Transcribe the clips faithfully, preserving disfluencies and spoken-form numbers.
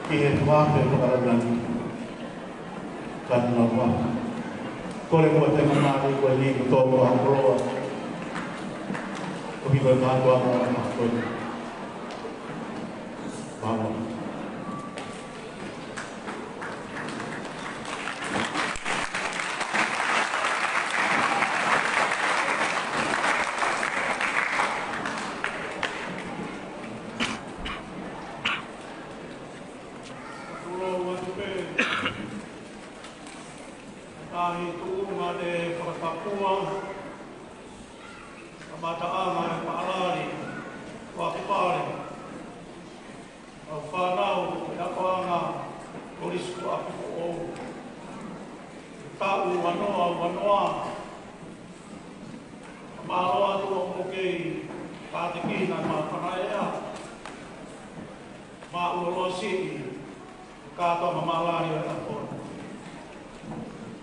Ki he fakaafe fakalaulauloto. Kāinga, kole muʻa e faingamālie ko eni ke tō muʻa ha koloa. ʻOku ʻi ai e kātoanga ko eni. Mālō. Tulou atu pē. Ngaahi tuʻunga ne fakatapua. Kamataʻanga e palani, ko ʻApipale. Kau fānau, ʻi he akoʻanga, Kolisi ko ʻApifoʻou. Taʻu ua noa, ua noa. Mālō atu ʻoku kei pātiki na mā panaea. Mā ua loa siʻi. Kātoa ma malali o e ʻapono.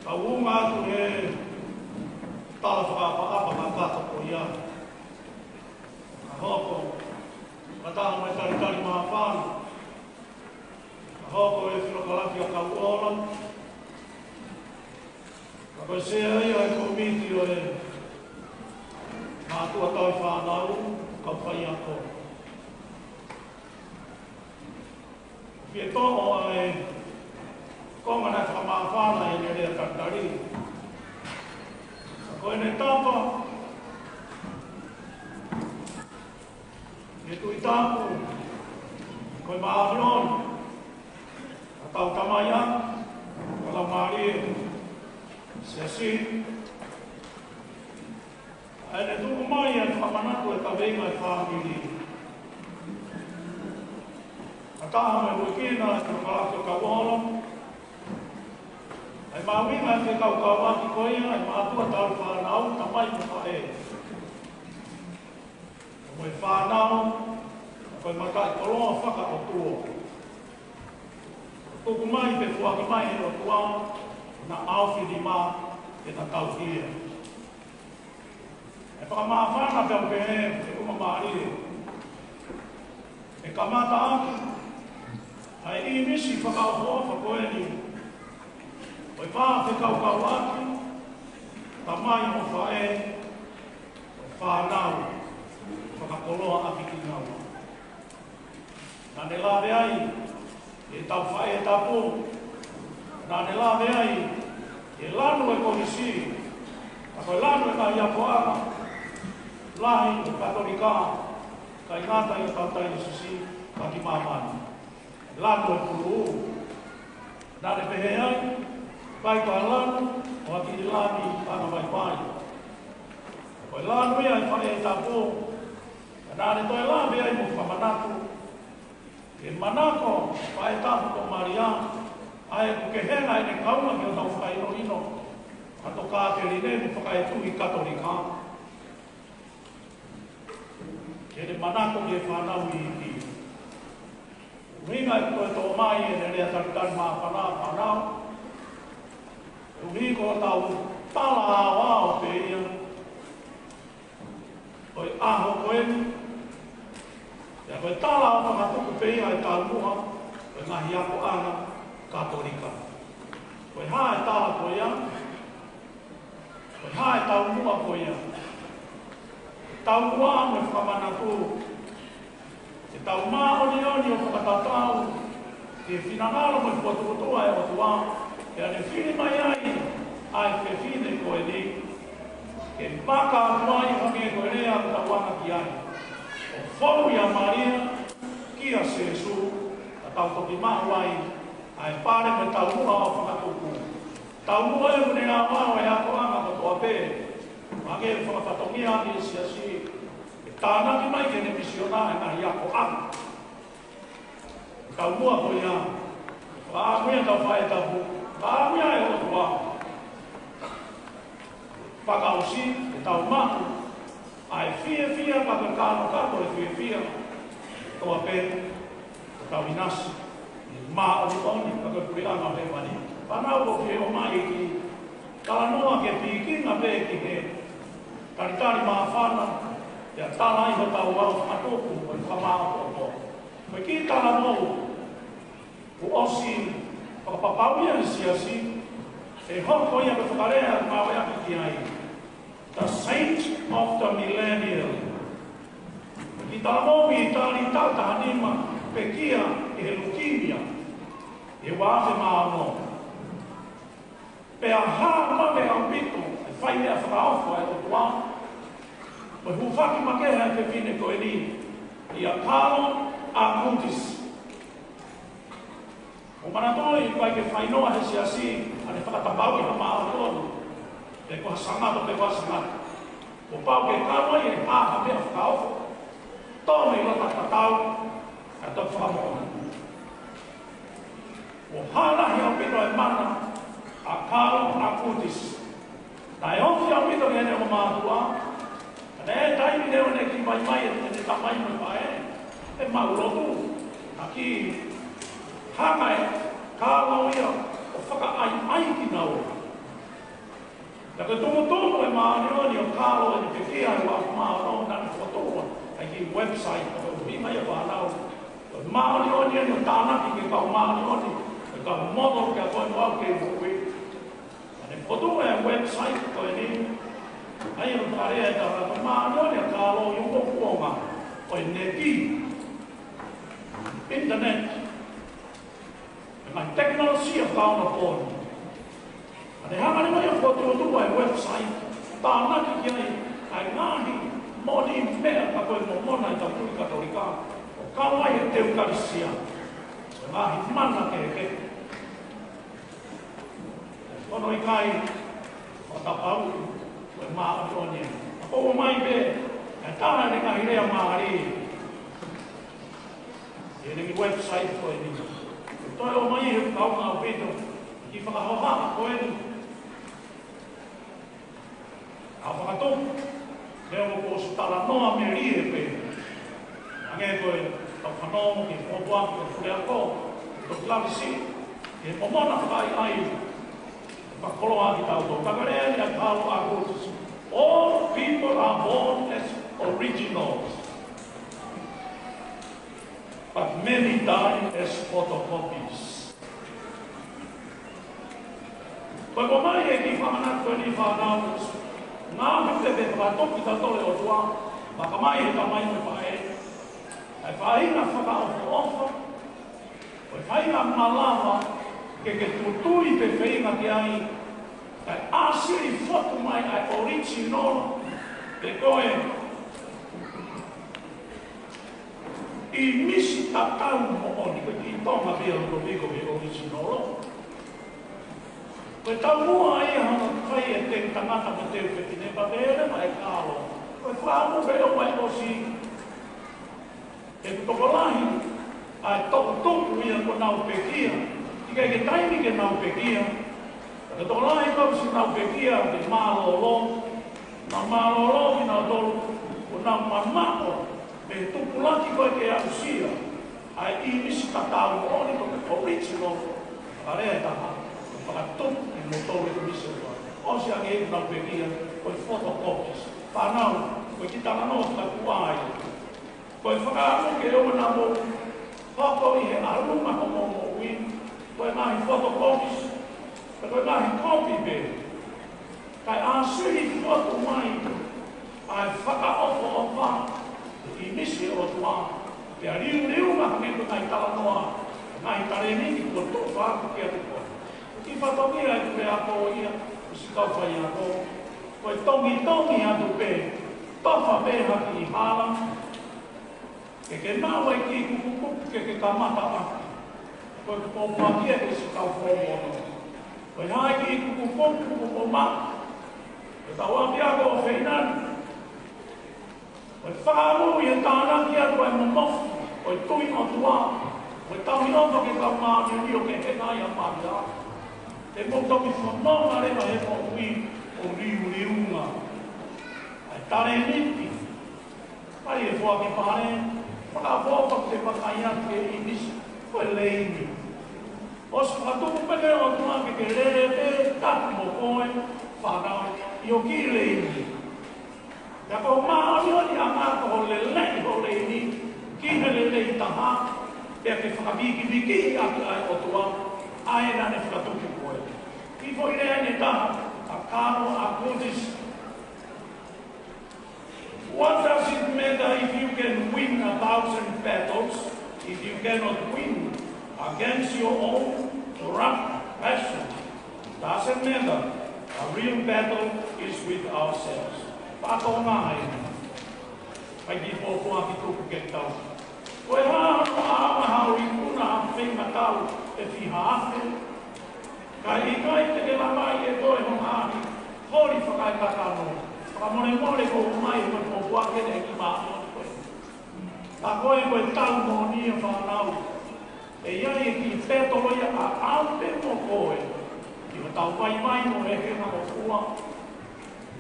Ka unga atu he tala fakaʻapaʻapa ka kato ko ia. Ka hoko, ka taha mai talitali māfana. Ka hoko e filokalafi ʻa Kauʻola. Ka ko e sea ia e kōmiti ʻo e mātuʻa tauhi fānau, kau faiako. Fie toʻo ʻa e konga naʻe fakamāfana ʻi heʻene lea talitali. Ka ko ʻene tapa, ʻene tui tapu, ko e māʻoniʻoni, ʻa e tau tamai ʻa e, ko e laumālie, siasi, ʻa ʻene tuku mai ʻa e fakamanatu e kaveinga e fāmili. ʻA taha mai muikina, ʻa e kalafi ʻo Kauʻola. ʻA e mahuʻinga e fekaukauʻaki ko ia, ʻa e mātuʻa tauhi fānau, tamai mo faʻē. Ko e fānau, ko e mataʻikoloa fakaʻotua. Tuku mai pe foaki mai ʻe he ʻOtua, na ʻaofi nima, ʻe na tauhi ia. ʻE fakamāfana pea u pehē, ʻe uma mālie. ʻE kamata ʻaki, ʻa e ʻīmisi fakaʻofoʻofa ko eni. Ko e fā fekaukauʻaki, tamai mo faʻē, ko e fānau, fakakoloa ʻaki kinaua. Naʻa ne lave ai, ʻi he tau faʻē tapu. Naʻa ne lave ai, ʻi he lanu e kolisi, ka ko e lanu e ngaahi akoʻanga, lahi ʻo e Katolika, kae ngata ʻi he tau tainasisi, ka ki māmani. Lanu e pulu. Naʻa ne pehē ai, ʻikai ko e lanu, ʻo ʻAkililani, ʻa e ngaahi vaivai. Ko e lanu ia e faʻē tapu, ka naʻa ne toe lave ai mo fakamanatu, ke manako, faʻē tapu ko Malia, ʻa ē ʻoku kehe ʻene kaunga ki hotau fakahinohino, ʻa e tokāteline mo fakaetuhi Katolika. Ke ne manako ki he fānau iiki. ʻUhinga ʻeku toe toʻo mai ʻene lea talitali māfana, fānau. ʻUhinga ko ʻetau tala aoao pē ia. ʻO e ʻaho ko eni, ʻa ia ko e tala ʻo fakatupu pē ia ʻa e taumuʻa ʻo e ngaahi akoʻanga Katolika. Ko e hā e tala ko ia, ko e hā e taumuʻa ko ia. Taumuʻa mo e fakamanatu, ʻetau māʻoniʻoni ʻo fakatatau ki he finangalo mo e fokotuʻutuʻu ʻa e ʻOtua, ʻa ia ne fili mai ai ʻa e fefine ko eni, ke maka atu ai hangē ko e lea ʻoku tau anga ki ai. ʻO fou ʻia Malia kia Sīsū, ka tau toki maʻu ai ʻa e pale mo e taumuʻa ʻo fakatupu. Taumuʻa ʻoku ne aoao e akoʻanga kotoa pē, hangē ko e fakafatongia ʻa e siasi, ʻe tānaki mai ki heʻene misiona e ngaahi akoʻanga. Taumuʻa ko ia, fakaʻamu ia ʻetau faʻē tapu, fakaʻamu ia e ʻOtua. Fakaʻosi, ʻetau maʻu ʻa e fiefia, ka ko e kanokato e fiefia, kotoa pē, ʻetau ʻinasi, ʻi he māʻoniʻoni, ka ko e puleʻanga ʻo hēvani. Fānau, ʻoku ou fie ʻomai ki he talanoa ke pikinga pē ki he talitali māfana, ʻa ia tala ai hotau ʻaho fakatupu ʻo e fakamāʻopoʻopo. Ko e kiʻi talanoa, Kuo ʻosi fakapapauʻi ʻe he siasi, ʻe hoko ia ko e fakalea ʻoku ngāueʻaki ki ai, the Saint of the Millennium. Ki he talanoa ʻi he tali taha taha nima, pekia ʻi he lukimia ʻi he ua afe mā ono. Pea hā makehe ʻaupito e fai meʻa fakaofo ʻa e ʻOtua, mo e hūfaki makehe ʻa e fefine ko eni, ʻia Carlo Acutis. ʻOku manatuʻi ʻoku ʻikai ke fai noa ʻe he siasi ʻa e fakatapauʻi ha māʻoniʻoni, pe ko ha sangato, pe ko ha sangato. Kuo pau ke kau ai ʻi ha meʻa fakaofo, tō mei loto tatau, ʻa e toki fakamoʻoni. Kuo hā lahi ʻaupito e mana ʻa Carlo Acutis. Naʻe ofi ʻaupito ki heʻene ongo mātuʻa, ka naʻe taimi leva ʻene kiʻi vaivai ʻene tamai mo e faʻē, ʻe maʻu lotu, naʻe kiʻi hanga ʻe Carlo ia ʻo fakaʻaiʻai kinaua. Naʻe tumutumu e māʻoniʻoni ʻo Carlo ʻi he pekia ʻi he ua afe mā ono, naʻe fokotuʻu ai e kiʻi website, ko e ʻuhinga ia ʻa e fānau. Ko e māʻoniʻoni ʻeni ʻo tānaki ki he kau māʻoniʻoni, ki he kau model, ki he kau ʻoku nau kei moʻui. Naʻe fokotuʻu e website ko eni, ʻa ia ʻoku fakalea ʻe he tangata ko e māʻoniʻoni ʻa Carlo ʻi he kuonga ʻo e neti, internet. Ngaahi tekinolosia fakaonopōni. Naʻe hanga leva ia ʻo fokotuʻutuʻu e website, tānaki ki ai ʻa e ngaahi moʻoni meʻa ka ko e momona ʻi he Tauhi Katolika, ʻo kau ai e teokalisia, ngaahi mana kehekehe. Ko hono ʻikai ʻo tapau ko e māʻoniʻoni. ʻOku ʻomai pē ʻe taha ʻene ngaahi lea mālie ʻi heʻene website ko eni. Toe ʻomai he kau ngāue pito ki he fakahohaʻa ko eni. ʻA e fakatupu, lea ʻoku ʻosi talanoa melie pē. Hangē ko e tau fanongo ki he fōtunga ko e Fuleako, toki lave siʻi, ki he momona fakaʻaiʻai, fakakoloa kitautolu. Ka ko e lea ʻa Carlo Acutis, "All people are born as originals, but many die as photocopies." Ko e ʻomai e kiʻi fakamanatu ko eni fānau, ngaahi pepe fakatupu kitautolu ʻe he ʻOtua, ʻoku ʻomai ʻe he tamai mo e faʻē, ʻa e faʻahinga fakaʻofoʻofa, ko e faʻahinga malava ke ke tutui pe feinga ki ai, kae ʻāsili fotu mai ʻa e original, pe ko e ʻīmisi tatau moʻoni, ko e kiʻi Tonga pē ia ʻoku pehē ko e original. Ko e taumuʻa ia hono fai e teu tangata mo e teu fefine, pea pehē leva ʻe Carlo, ko e fānau pē ʻoku ʻomai ʻosi, ʻoku tokolahi ʻa e toʻutupu ia kuo nau pekia, ʻikai ke taimi ke nau pekia. Ka tokolahi kuo ʻosi nau pekia ke mālōlō, nau mālōlō kinautolu, kuo nau mamaʻo mei he tupulaki ko ē ke aʻusia ʻa e ʻīmisi tatau moʻoni, ko e original, fakalea ʻe taha, fakatupu kinautolu e ʻīmisi ʻo e ʻOtua. ʻOsi ange ʻenau pekia, ko e photocopies. Fānau, ko e kiʻi talanoa fakaʻuta ia. Ko e fakaʻamu ke ʻoua naʻa mou hoko ʻi he ʻalunga hoʻomou moʻui ko e ngaahi photocopies, pe ko e ngaahi kopi pē. Kae ʻāsili fotu mai ʻa e fakaʻofoʻofa, ʻīmisi ʻo e ʻOtua, pea liuliunga hangē ko e ngaahi talanoa, ngaahi talēniti kuo tuʻu ʻaki kiate koe. Ko e kiʻi fatongia ʻa e Fuleako ia, ʻosi kau faiako, ko e tongitongi atu pē, tofa pē ha kiʻi hala, ke ke maʻu ai e kiʻi kupukupu ke ke kamata ʻaki. Ko e kupukupu ia ke ʻosi kau fōmono. Ko e hā e kiʻi kupukupu kuo maʻu ʻe he kau ʻapiako ʻofeina ni. Ko e fakaʻamu ia ke tānaki atu ʻa e momofi ʻo e tui ʻOtua, ko e tauhi ʻofa ki he kau māʻoniʻoni ʻo ke heka ai ʻa Malia. Te mou toki fononga leva he moʻui ʻo liuliunga. ʻA e talēniti, ʻa e foaki pale, fakaʻofoʻofa ke vakai atu ki he ʻīmisi, ko e leini. ʻOsi fakatupu pē ʻe he ʻOtua ke ke lele pē, tapu mo koe, fānau, ʻi ho kiʻi leini. Pea ko e māʻoniʻoniʻanga ko hoʻo lelei ho leini, ki he lelei taha, Pea ke fakavikivikiʻi ʻaki ʻa e ʻOtua, ʻa ē naʻa ne fakatupu koe. Kiʻi foʻi lea ʻe taha, ʻa Karl Acutis. What does it matter if you can win a thousand battles if you cannot win against your own corrupt passion? Doesn't matter. A real battle is with ourselves. Pea ko e ngaahi, ʻai ki pōpoaki tuku ke tau. Ko e hā hono ʻaonga haʻo ikuna ha feingatau ʻe fiha afe? Ka ʻikai te ke lava ʻe koe hono ʻai, holi fakaekakano. Fakamolemole ko e mai ko e pōpoaki ʻeni ki māmani koe. Ka ko e ko e tau moʻoni ʻa e fānau. ʻE ʻi ai e kiʻi pētolo ia ʻa au pē mo koe. ʻI hotau vaivai mo e heka mo fua.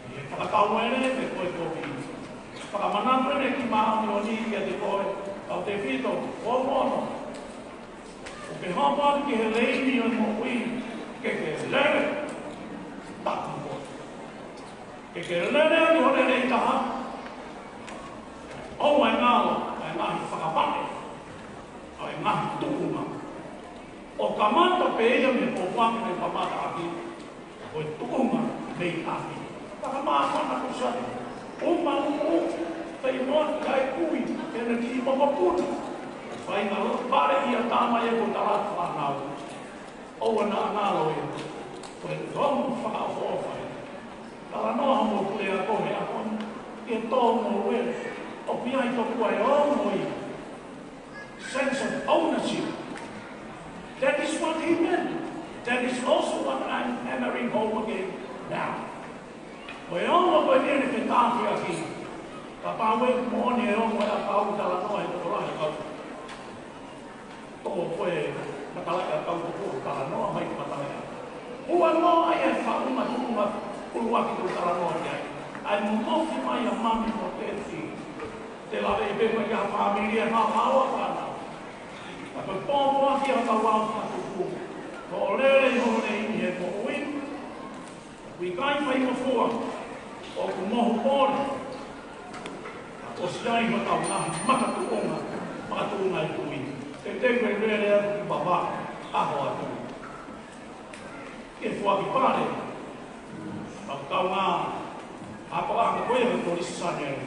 ʻI he fakatau ʻeni te koe kovi. Fakamanatu ʻeni ki māmani ʻo ni kiate koe, kau tefito, ʻo mono. ʻO ke hopo atu ki he leini ʻo e moʻui, ke ke lele, tapu koe. Ke ke lele ʻi ho lelei taha, ʻoua ʻe ngalo, ʻa e ngaahi fakapale, ʻa e ngaahi tuʻunga. ʻO kamata pē ia mei he pōpoaki naʻe kamata ʻaki, ko e tuʻunga mei ʻapi. Fakamāfana ko Sati. Uma umu, pei mo atu kai kui, ke ne ki mokopuna. Faingalo, pale ia tama ia ko tala fānau. ʻOua naʻa ngalo ia. Ko e tonga fakaʻofoʻofa ia. Talanoa mo pule a ko he ako. Ke tō mo ue. ʻOku ʻi ai tokua e ongo ia. Sense of ownership. That is what he meant. That is also what I'm hammering home again now. Ko e ongo ko eni ʻene fetafi ʻaki. Kapau ʻe moʻoni e ongo ʻa e kau talanoa he tokolahi kau. Toko ko e matalaʻi ʻa e kau toko talanoa mai ki matalaʻi. Ua noa ai e faʻunga tuʻunga ʻuluaki ko talanoa ki ai. ʻA e momofi mai ʻa Mami mo Teti. Te lave ʻi pē mai ki ha fāmili ʻe haohaoa fānau. Ka ko e pōpoaki ʻa e kau au fakatupu. Ko e lele ʻi ho leini he moʻui. ʻOku ʻikai faingofua. ʻOku mohu pole. ʻOsi ai hotau ngaahi makatuʻunga, makatuʻunga ʻi kui. Teuteu ke lele atu ki vavā, ʻaho atu. Ke foaki pale. Mau kaungā, ako anga ko ia he Kolisi Sānele.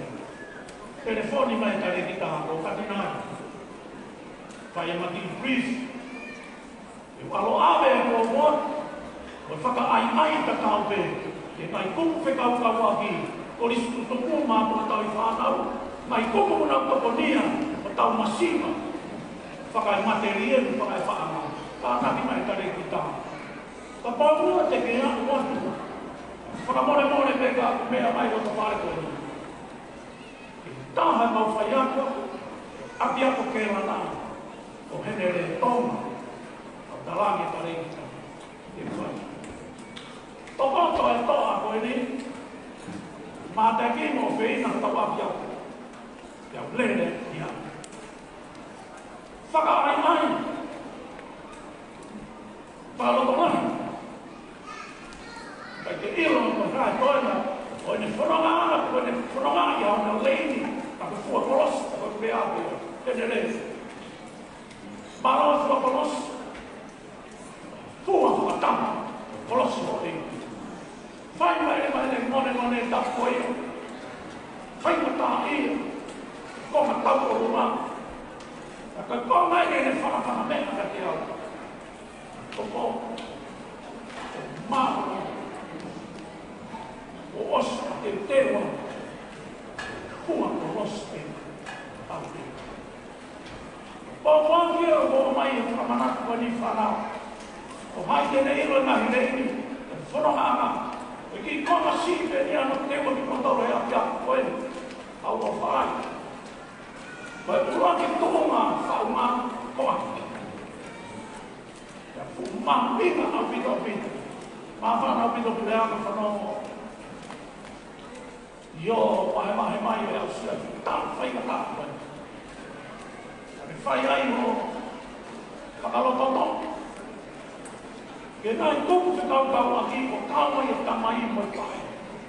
Telefoni mai e talēkita ko Katinai. Fai e mati brief. ʻE ʻalu ʻave e kōmoa, ʻo fakaʻaiʻai tatau pē, ʻe ngaahi kupu fekaukauʻaki, Kolisi Tutuku, Maʻamoʻakauʻi Fānau, ngaahi kupu ʻoku nau tokonia, ʻo tau masiva, fakaematelie, fakaefaʻanga, tānaki mai e talēkita. Kapau ʻe ʻikai te ke aʻu atu, fakamolemole pē ka meʻa mai ʻo tau fale ko eni. Taha mau faiako, ʻapiako Kēlana, ko Henele Tonga, ʻo talaange talēkita, ʻe fai. Tokoto e toʻa ko eni, mātaki mo feina tau ʻapiako, ia lele ia. Fakaʻaiʻai. Fakalotolahi. Kae ke ʻilo ko e hā e toenga ʻo ʻene fononga, ko ʻene fononga ia ʻo ne leini, ka ko e fua kolosi, ka ko e pea pē, ʻene leini. Mālō fua kolosi. Fua fakatama, kolosi ʻo leini. Fai mai le mai le mone mone tapu ia. Fai mata ia. Ko ma tau o luma. Ka ko mai le ne fakafaha me ka te au. Ko ko. Mālō. ʻO ʻosi ʻa e teuteu. Fua kolosi ʻe. Au te. Pōpoaki ʻoku ʻomai e fakamanatu ko eni fānau. ʻO hai te ne ʻilo e ngaahi leini, e fononga ʻanga. E kiʻi konga siʻi pē ʻeni ʻa e teua ki kotolo e ʻapiako ko eni. Au ʻo fai. Ko e ʻuluaki tuʻunga faʻunga ko eni. Ia fuʻu mahuʻinga ʻaupito ʻaupito. Māfana ʻaupito pule anga fanongo. ʻIo, vahevahe mai e au sia ki tau fai ka tau fai. Ka me fai ai mo fakalototo. Ke nai kupu fekaukauʻaki ʻo kau mai e tamai mo e faʻē.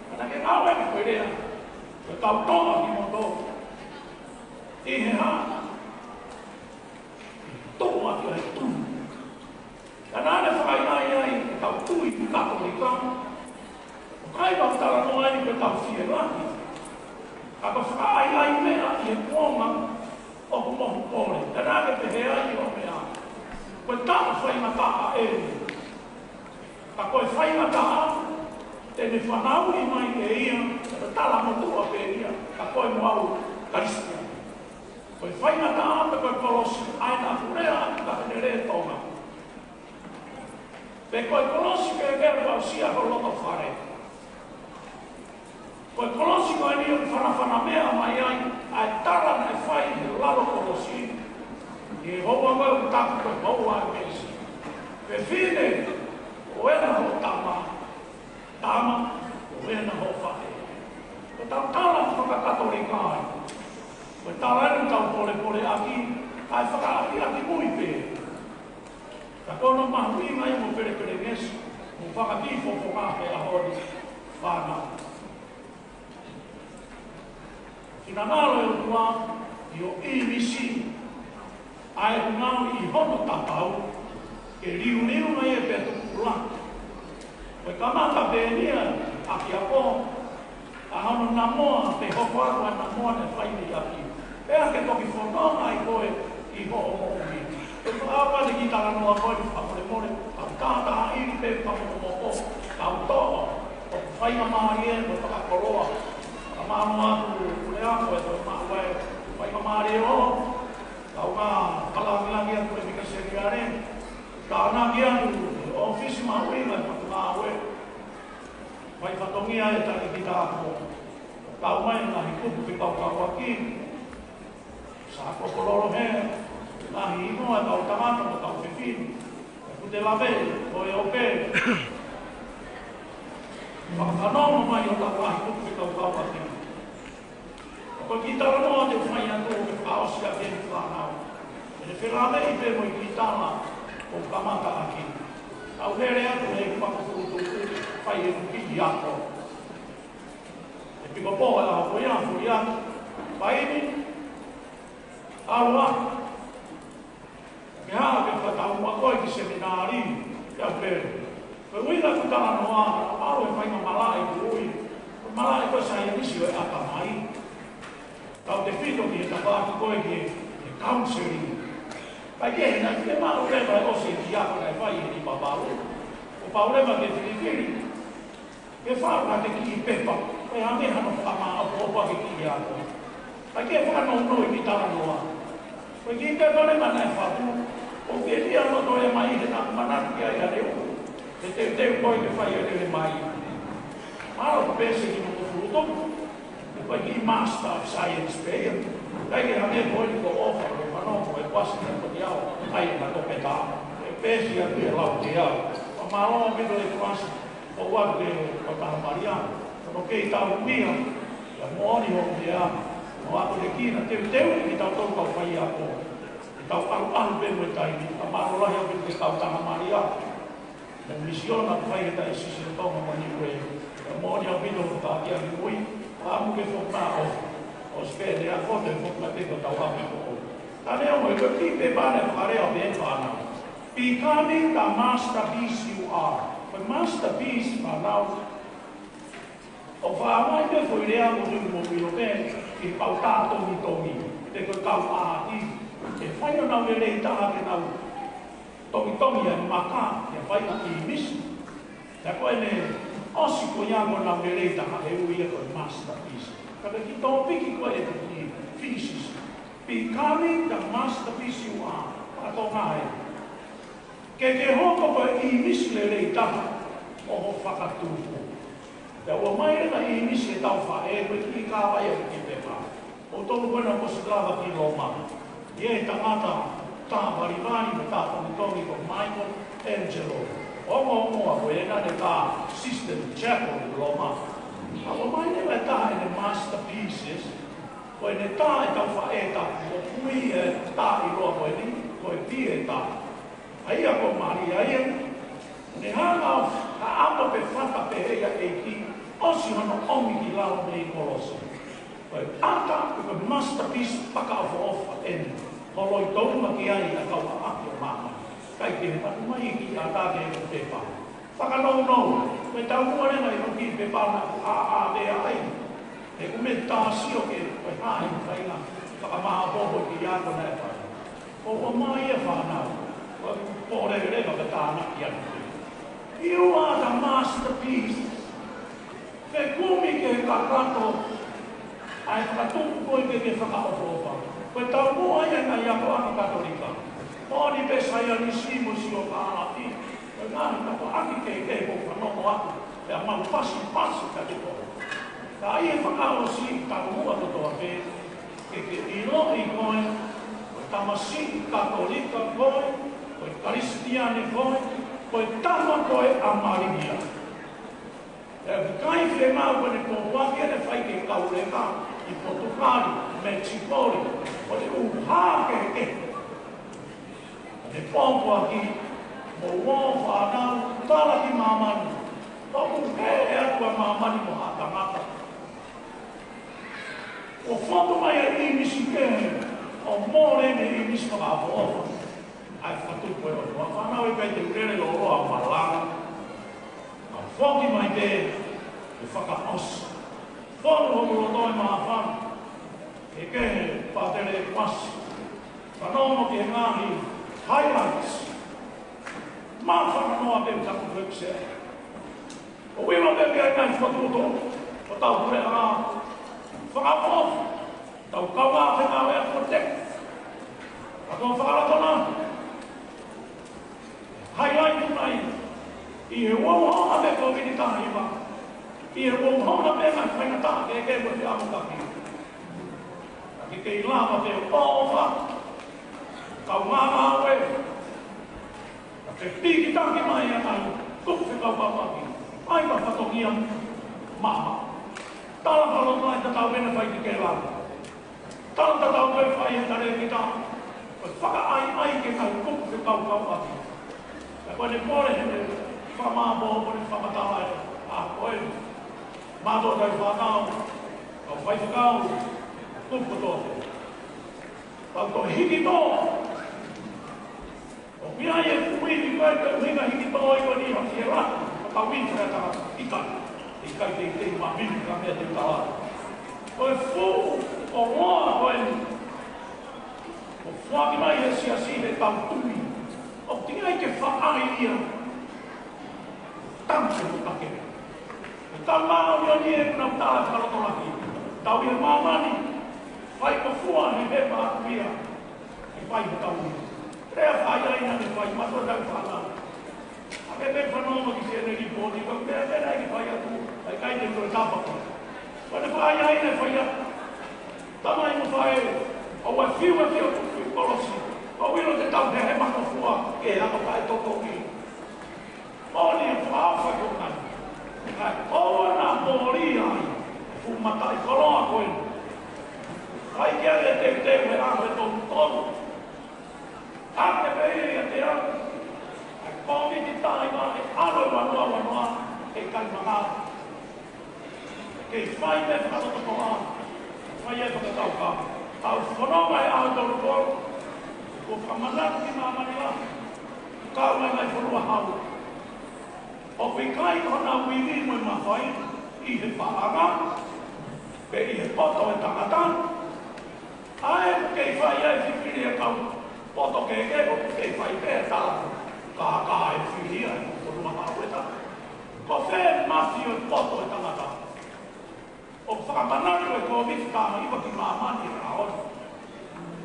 Ka na ke ngāue ki koe lea. Ke kau toa ki mo tō. ʻI he hā. meʻa ʻi he kuonga ʻoku mohu pole. Ka naʻa ke pehē ai ʻo meʻa, ko e taʻu faingataʻa eni. Ka ko e faingataʻa te ne fanauʻi mai ʻe ia, ka tala motuʻa pē ia, ka ko e mo au Kalisitiane. Ko e faingataʻa pe ko e kolosi, ʻa ia naʻa ku lea atu ka te ne lea Tonga. Pe ko e kolosi pē ke fakaʻosi ʻa ho loto fale. Ko e kolosi ko eni ʻoku fanafana meʻa mai ai, ʻa e tala naʻe fai ʻi lalo kolosi. ʻI he houa ko ē ʻoku taku ko e houa ʻo e meesi. Fefine, ko ena ho tama, tama, ko ena ho faʻē. Ko ʻetau tala fakakatolika eni. Ko e tala eni ʻoku tau polepole ʻaki, ʻa e fakaʻakiʻakimui pē. Ka ko hono mahuʻinga ia mo Pelepelengesi, mo Fakakifofonga he ʻaho ni, fānau. Finangalo e ʻOtua ʻi hoʻo ʻīmisi, ʻa e ʻuhinga ʻi hono tatau, ke liuliu mai e pea tuku ʻula. Ko e kamata pē eni ia ʻaki ako, ʻa hono namoa, te hoko atu ʻa e namoa naʻe fai mei ʻapi. Pea ke toki fononga ai koe ʻi hoʻo moʻui. Ke fakaʻapaʻapa ki he talanoa ko eni fakamolemole, ka u tātāʻili pē fakamokomoko, ka u toʻo, ʻoku faingamālie mo fakakoloa. Ka mālō atu, pule ako e toe maʻu ai, faingamālie ʻo, ka u ngā kalāngilangi atu e mika seriale, ka nā ki atu, ʻōfisi mahuʻinga e Potungāue. Fai fatongia e tali ki tāko. Tau mai ngaahi kupu fekauʻaki. Sa kokololo he, ngaahi imo e kau tangata mo kau fefine. Kuo te lave, ko e ope. Fakafanongo mai ʻo tau ngaahi kupu fekauʻaki. Ko e kiʻi talanoa te u fai atu ʻo fakaʻosi ʻaki e fānau. ʻE felāveʻi pē mo e kiʻi tala ʻoku kamata ʻaki. Tau lele atu he paku fuʻu tuku, fai e kiʻi ako. ʻE piko pō e ʻaho ko ia, ko ia. Fai ni, ʻalu ā. Ke hā ke fakataumuʻa koe ki seminali, ke au pele. Ko e ʻuhinga ʻeku talanoa, ʻalu e faingamālie ʻeku ui. Ko e mālie ko e saienisi ʻo e ʻatamai. Tautefito ki he tafaʻaki ko ē ki he, ki he counseling. Kae kehe naʻe fiemaʻu leva ʻe ʻosi e kiʻi ako naʻe fai ʻi Limapalu. Kuo pau leva ke filifili. Ke fai ha kiʻi pepa, ko e hangē hano fakamaʻopoʻopo ʻaki e kiʻi ako. Kae ke fakanounou e kiʻi talanoa. Ko e kiʻi pepa leva naʻe fatu, ʻoku ke lia loto e mai he naʻa ku manatu ki ai ʻaneuhu. Ke teuteu koe ke fai e lele mai. Mālō ka pehē ki hono fulutupu. Ko e kiʻi Master of Science pē ia. Kae ke hangē ko eni ko ʻofa, ko e fanongo, ko e kuasi, ko e kiʻi ao, ʻai na ko peta. Ke pehē atu e lau ke au. Mālō ʻaupito e kuasi. ʻO ua ke ko taha maria, ko kei tau mia, ia moʻoni hoʻo meʻa, mo ʻaponekina, teuteu kitautolu kau faiako. Ke tau ʻalu ʻalu pē mo e taimi, ka mālō lahi ʻaupito ki he kau tangata maria. Mo e misiona ʻoku fai ʻe he Taʻesisi ʻo Tonga mo Niue, ia moʻoni ʻaupito hoʻo fakaʻakiʻakimui, ʻamu ke foki mai ʻo, ʻosi pē ʻene ako te foki mai pē ki hotau ʻapi ko ē. Ka neongo ia ko e kiʻi pepa naʻe fakalea pē ʻe he fānau. Becoming the masterpiece you are. Ko e masterpiece, fānau. ʻOku faʻa mai pē foʻi lea mo tui mo ʻilo pē, ʻi he kau tā tongitongi. Pe ko e kau ʻāti. ʻE fai honau lelei taha ke nau tongitongi ʻa e maka, ʻe fai ʻa e ʻīmisi. Ka ko ʻene ʻosi ko ia ko honau lelei taha ʻe ui ia ko e masterpiece. Ka ko e kiʻi tōpiki ko ē ʻeku kiʻi thesis. Becoming the masterpiece you are. Fakatonga ē. Ke ke hoko ko e ʻīmisi lelei taha ʻo ho fakatupu. Pea ʻomai leva e ʻīmisi ʻetau faʻē ko e kiʻi kāvai ʻo e kiʻi pepa. ʻOku tonu ko ena kuo ʻosi lava ki Loma. ʻI he tangata tā valivali mo tā tongitongi ko Michelangelo. Ongoongoa ko ena ne tā Sistine Chapel ʻi Loma. ʻA ʻomai leva e taha ʻene masterpieces. Ko ʻene tā ʻetau faʻē tapu ʻoku ui e tā ʻiloa ko eni, ko e Pieta. ʻA ia ko Malia ia, ne hanga ʻo haʻapo pe fata pehē ʻe he ʻEiki, ʻosi hono ʻomi ki lalo mei kolosi. Ko e ʻata, ko e masterpiece fakaʻofoʻofa eni, holoi tounga ki ai ʻa e kau ʻaʻake ʻo māmani. Kae kehe matu mai ki ʻata ke ko pepa. Fakanounou, ko e taumuʻa leva ʻi he kiʻi pepa naʻa ku ʻāʻā pē ai. He ʻoku meʻa tā sio ke ko e hā e faʻahinga fakamāʻopoʻopo ki he ako naʻe fai. Ko ʻomai e fānau, ko e pole leva ka tānaki atu. You are the masterpiece. Fekumi ke kakato ʻa e fakatupu ko ē ke ke fakaʻofoʻofa. Ko e taumuʻa ia ʻa e ngaahi akoʻanga Katolika. Moʻoni pē Saienisi mo e siokālafi. Ko e ngaahi tapuaki kehekehe ʻoku fanongo atu, pea mau pasipasi ka te ko. Ka ʻi he fakaʻosi taumuʻa kotoa pē, ke ke ʻiloʻi koe, ko e tamasiʻi Katolika koe, ko e Kalisitiane koe, ko e tama koe ʻa Malia. ʻE ʻikai fiemaʻu ke ne pōpoaki ʻene fai ke kau leka ʻi Potukali, Mekisiko, ko e ʻū hā kehekehe. Ne pōpoaki mo ʻene fānau, tala ki māmani. ʻOku pehē atu ʻa māmani mo ha tangata. ʻO fotu mai e ʻīmisi kehe, ʻo mole ʻene ʻīmisi fakaʻofoʻofa. ʻA e fakatupu ʻe ʻOtua, fānau, ʻikai te u lele lōloa malanga. Ka foki mai pē ʻe fakaʻosi. Fonu hoku loto ʻe māfana. Ke kehe Pātele Kuasi. Fanongo ki he ngaahi highlights. Māfana noa pē ʻoku taku pē ki se. ʻOku ʻilo pē ki he ngaahi fokotuʻutuʻu ʻo tau puleʻanga. Fakaʻofoʻofa. Tau kaungā fengāueʻaki ko te. Ka ko e fakalotolahi. Highlight mai. ʻI he uouhonga pē Kōviti taha hiva. ʻI he uouhonga pē ngaahi faingataʻa kehekehe mo e feʻamokaki. Ka ke kei lava pē ʻo ʻova. Kaungā ngāue. Ka ke pīkitaki mai ʻa e ngaahi kupu fekauʻaki. ʻAi ka fatongia maʻamaʻa. Tala faloto ai tatau ena fai ki ke lava. Tala tatau ko e fai he tale kita, ko e fakaʻaiʻai ke tau kupu fekauʻaki. Ka ko ʻene pole he fakamāʻopoʻopo ʻene fakamatala ē, ʻa ko e mātuʻa kae fānau, kau faifekau, kupu kotoa. Tau toe hiki tō. ʻOku ʻi ai e fuʻu ivi ko e ʻuhinga hiki tō ʻi ko eni ha fiela, ka tau ivi fea tangata ʻikai. ʻIkai teitei mavini ka meʻa te u tala. Ko e fuʻu ʻoloa ko eni. ʻOku foaki mai he siasi he tau tui. ʻOku ʻikai ke faʻa ia. Tau se mo take. Tau māʻoniʻoni ʻoku nau tala fakalotolahi. Tau ʻi he māmani. Fai ko fua he he mātuʻa. Ke fai he tau ia. Lea fai ai naʻa ne fai, mātuʻa kae fānau. ʻA ke pē fanongo ki heʻene lipooti, ko e meʻa pē naʻe fai atu, ʻikai te u toe tapa ko. Ko ʻene fai ai naʻe fai atu. Tamai mo faʻē, ʻoua ʻe fiu ʻa e fiu ʻoku fiu kolosi. ʻOku ʻilo te tau he he makofua, ke ako kae totongi. Moʻoni e fakaʻofa ko eni. Kae ʻoua naʻa mōlia ai, fuʻu mataʻikoloa ko eni. Fai ke ʻai e teuteu he ʻaho ʻe tolu tolu. Ake pē ia ʻiate au. ʻA e Kōviti taha hiva ʻe ʻalu ʻe ua noa ua noa, ʻe kai mangala. Kei fai pē fakatokotoa, fai e fakakaukau. Tau fononga he ʻaho ʻe tolu tolu, ko e fakamanatu ki māmani lahi. Kau mai mai fonua hau. ʻOku ʻikai ko honau ivi mo e mafai, ʻi he paʻanga, pe ʻi he poto ʻo e tangata. ʻA ē ʻoku kei fai ai e fifili ʻa e kau poto kehekehe ʻoku kei fai pē ʻe tala. Ka, ka e fili ia ʻe he fonua hau ʻe tala. Ko fē mafi ʻo e poto ʻo e tangata. ʻOku fakamanatu ʻe Kōviti taha hiva ki māmani he ʻaho ni.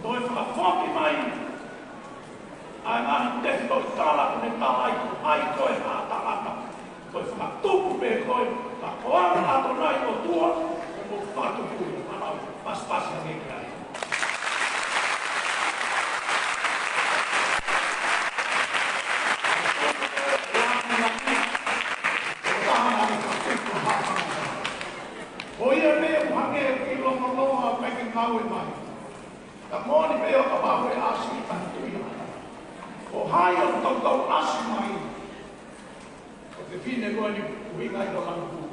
Toe fakafoki mai ʻa e ngaahi tefitoʻi tala ʻoku ne tala ai ko hai koe haʻa tangata. Ko e fakatupu pē koe, ka ko au ʻAtonai ʻOtua, ʻoku ou fakatupu ia. Mālō, pasipasi ange ki ai. Ko ia pē ʻoku hangē ʻoku ʻi loto noa ʻikai ke ngāue mai. Ka moʻoni pē ʻo kapau ʻe ʻasi ʻi tahi tui. Ko hai ʻoku toutou ʻasi mai. Ko e fefine ko eni ʻuhinga ʻi ko Languku.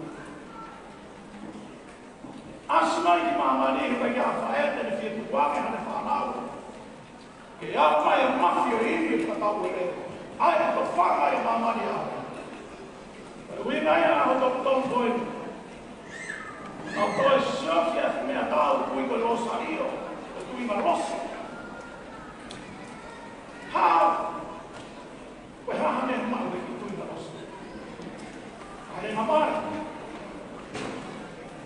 ʻAsi mai ki māmani he ʻikai ha faʻē te ne fie tukuange haʻane fānau. Ke ʻalu mai ʻa e mafi ʻo e ivi ʻo fakatau ʻo e. ʻAi ʻo tofanga ʻi māmani ʻa. Ko e ʻuhinga ia ʻa hoʻo toutou ko eni. ʻOku toe sio ki he meʻatau ʻoku ui ko e Losalio, ko e tuʻunga losi. Hā, ko e hā ha meʻa maʻu ʻi he tuʻunga losi? ʻA e ngaahi mali.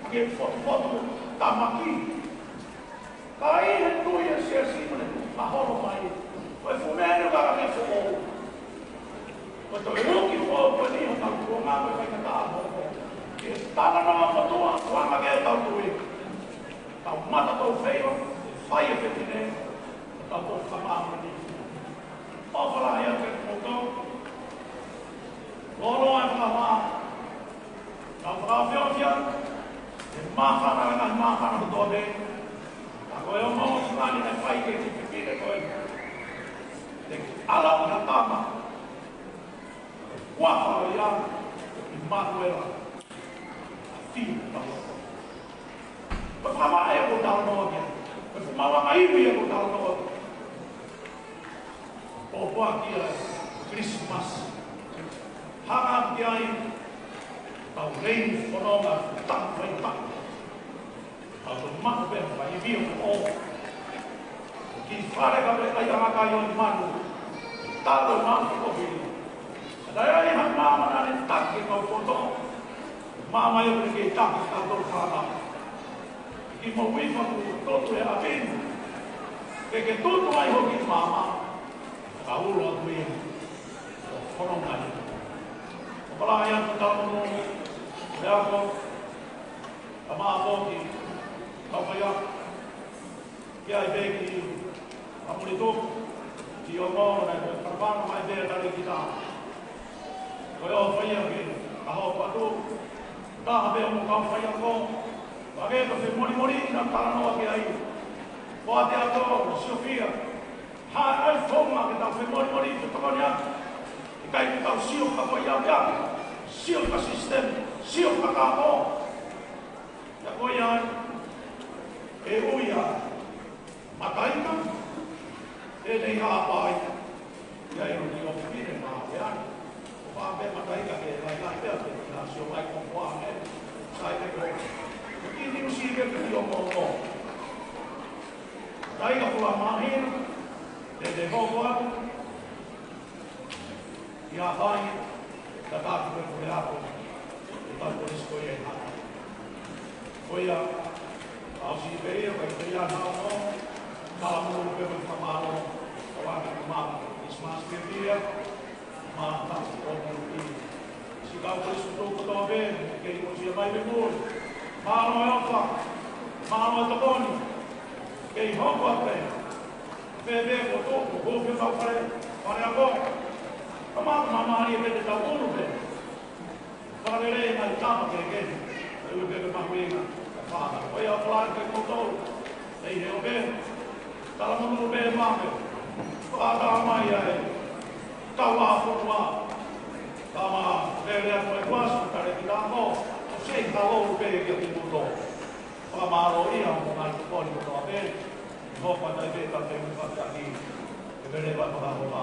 ʻA e fotofoto tāmaki. Ka ʻi he tui ʻa e siasi mo ʻene maholo mai, ko e fuʻu meʻa ʻeni ʻoku ʻikai ke foʻou. Ko e toe uki foʻou ko eni ʻo tau kuonga mo e faingataʻa mo e ko. Ke talanoa mo tua, kuonga ke tau tui. Tau mata tau feiva, fai e fefine, tau tau kamau ni. ʻOfa lahi atu kiate kimoutolu. Loloa e fakavā. Tau fakaʻofoʻofa, ʻe māfana, ʻe ngaahi māfana kotoa pē. Ka ko e ongo fungani naʻe fai ki he pipine ko ē. Te ke ala ʻi ha tama. Kuafa ʻo ia, ʻi Manuela. Fiu tau. Ko e fakamaʻa ē ʻoku tau noa ki ai. Ko e fuʻu maʻuʻanga ivi ē ʻoku tau noa ki ai. Pōpoaki ʻa e Kilisimasi. Hanga ki ai, tau lei fononga tapu fai tapu. Tau tau maku pē fai vio o. Ki fale ka pē ai anga kai o ni manu. Tau tau maku ko vili. Ka ai ha māmani taki kau poto. Māmani ʻoku kei taki kau tau fana. Ki mo ui maku toto e apin. Ke ke toto ai hoki māmani. Ka ulo atu ia. ʻO fononga ia. ʻOfa lahi atu tau mo. Leako. Ka mā foki. Kau fai atu. Ki ai pē ki. Ka muli tō. Ki o mō na. Ka mā mai pē kare ki tā. Ko e ʻofa ia ki. Ka hoko atu. Taha pē mo kau fai ako. Pake ka femolimoli na talanoa ki ai. Ko ate ako. Sofia. Hā ai fonga ke tau femolimoli ke tokoni atu. ʻIkai ke tau sio ka ko ia pea. Sio ka system, sio ka kako. Ia ko ia ai. ʻE ui a. Mataika. ʻE nei a pai. Ia e ui o pine ma ia. ʻO pā pē mataika ke lai lai pea ke na sio mai ko koa ne. Sai te ko. Ki ni usi ke ki o mo mo. Taika kula mahina, te te hoko atu, ia fai, ka tāku pe kule ako, e tau polisi ko ia e hana. Ko ia, au si pe ia, kai pe ia na o, ka mo pe pe ka malo, ka wani ka malo, Christmas pe ia, Mātā o mui. Siʻi kau Kalisitiane kotoa pē, kei ʻosi mai me mui. Mālō e ʻofa, mālō e tokoni. Kei hoko atu pē. Pē pē ko tō, ko ko ke kau fale, fale ako. Ka mā, mā, mā, ni e pē te tau ulu pē. Fakalele e ngaahi tama kehekehe, ʻe ui pē ke mahuʻinga, ka fāka. Ko ia ʻofa lahi kiate kimoutolu, ʻe ʻi he ʻope, talamonū pē mā pē, fakatā mai ʻa e, kau ʻa fonua, tama, lele atu mai kuasi, kare ki tā mo, ʻo sei ka lou pē kiate kimoutolu. Fakamālō ia, mo ngaahi tokoni kotoa pē, Nō patai pē ka te uka taki. Ke pele pa pa pa pa.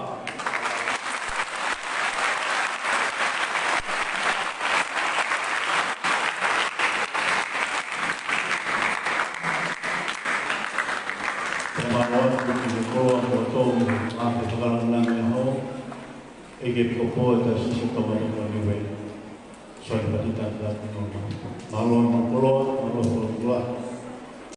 Te mā atu ki he koloa mo tō mo a te whakalangilangi ʻaho. ʻEiki ʻEpikopō ʻo e Taisesi ʻo Tongatapu mo Niue. Soe pati tata no. Mālō mo koloa, mālō mo koloa.